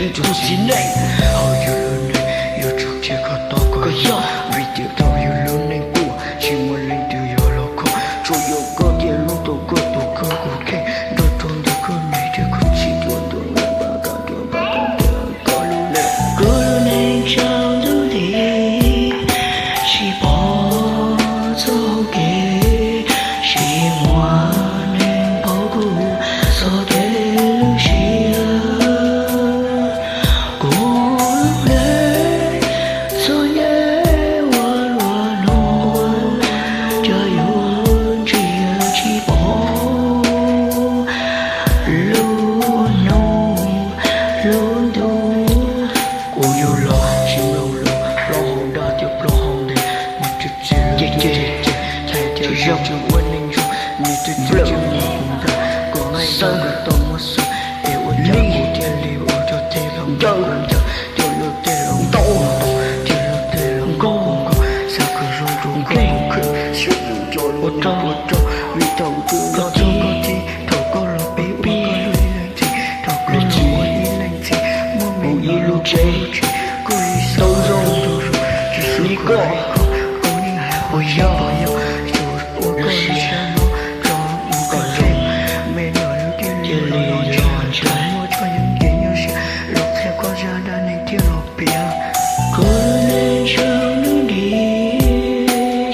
Ib tug txiv neej, hauv yus lub neej yuav tsum tseg koj tog koj yog, vim tias thaum yus lub neej kuj tsis muaj leej twg yuav los kho, tsuas yog koj thiaj hlub tau koj tus kheej, kuv kheej nrog rau ntawm koj niam thiab koj txiv tuaj ntuas nqa npaj kam tuaj npaj kam tuaj koj lub neej. Kuv lub neej tsaus ntuj nti, tsis pom txoj kev, tsis muaj neeg paub kuv txoj kev lub siab. Kuv lub neej txom nyem ua luaj hnub, cas yuav ntsia tsis pom lub hnub lub ntuj. Kuv yug los tsis mloog lus, plaub hau daj thiab plaub hau ntev, nws twb tsis lub cev, tsis zog, tsis ua neeg zoo, nws twb tsis nyiam kuv nplog, kom nqaij zoo kom tau muab xwb, es ua cas kuv thiaj li ua rau tej los ncaws, ua rau tej los ntau, ua rau tej los nkauj, xav kom zoo rau koj, ua rau vim thaum twg los txog koj txij, thaum koj los pib ua koj lub ib leeg txiv, thaum koj los ua ib leeg txiv, muaj me ib lub tsev tau zoo li koj, ua yog ua koj li sab no, tso mus kom zoo, me nyuam lub thiaj li los ntshai, muaj txoj yeeb kev nyuaj siab, los qhia koj zaj dab neeg thiaj los piav. Kuv lub neej tsaus ntuj nti,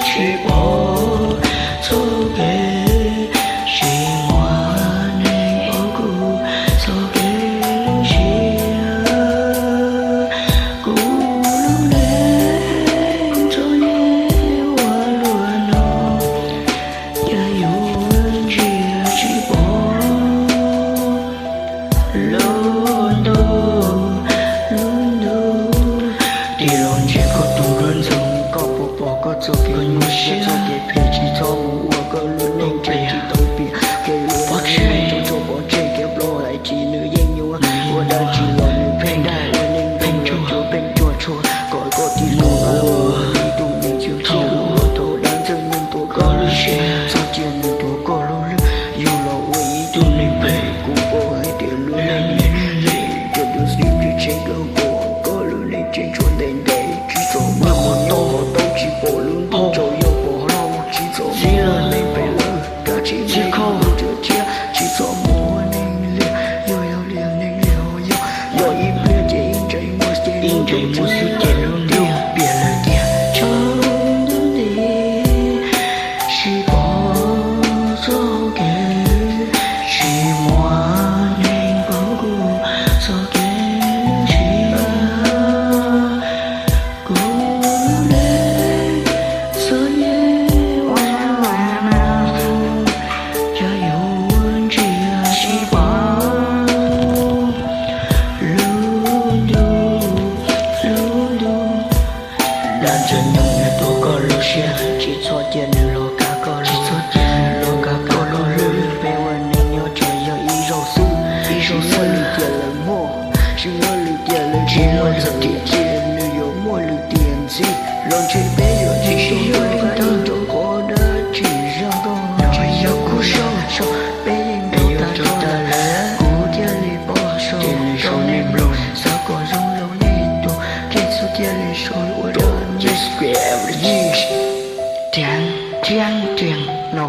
tsis pom txoj kev, tsis muaj neeg paub kuv txoj kev lub siab. Kuv lub neej txom nyem ua luaj hnub, cas yuav ntsia tsis pom lub ntuj lub ntuj. Tig los ntsia koj tus dua ntxoog, koj puas pom koj txoj kev nyuaj siab, txoj kev phem, tsis txhob mus ua koj lub neej tseem tsis tau piam, kev ua neej txom txom pov tseg, kev plaub hais tsis nws yeej nyuaj, ua dab tsi los nws pheej dag, ua neej pheej tsuag, pheej tsuag tshua, kom koj tig los ua ib tug neeg txawj thaum ua thaum dab ntxwg nyoog tuav koj lub siab, txhob cia nws tuav koj lub hlwb, yug los ua ib tug neeg phem, kuv paub hais tias lub neej li, cov dua xim twb tseem kawg nkaus, koj lub neej tseem tshuav ntev ntev, tsis txhob mus ua nyob qhov tau tsis pom lub ntuj, tsaus yog pom hlo, tsis txhob mus ua neej pem lawm, dab tsi neej txhob mus txawj thiab, tsis txhob mus ua neeg liam, yog yog liam neeg liam yog, yog ib pliag ces ib ntsais muag ces ib ntsais muag xwb ces lub ntuj piam lawm tiag. Tsaus ntuj nti, tsis pom txoj kev, tsis muaj neeg paub kuv txoj kev lub siab. Kuv lub neej txom nyem ua luaj hnub, cas yuav ntsia tsis pom lub ntuj lub ntuj. Dab ntxwg nyoog nws tuav koj lub siab, tsis txhob cia nws los kav koj lub, tsis txhob cia nws los kav koj lub hlwb. Peb ua neej nyob tsuas yog ib zaug xwb, ib zaug xwb, lwm tiam lawm muaj, tsis muaj lwm tiam lawm tsis muaj, txawm tiam cia nws yuav muaj lwm tiam ntxiv los ntshe peb yuav tsis sib yuav li ntawd. Qhov dab tsi zaj nkauj no tsis yog kuv sau, peb yeej nrau tas tso lawm, kuv thiaj li pom sau rau nej mloog, xav kom zoo rau nej tus kheej xwb thiaj li sau ua rau nej thiab thiab no.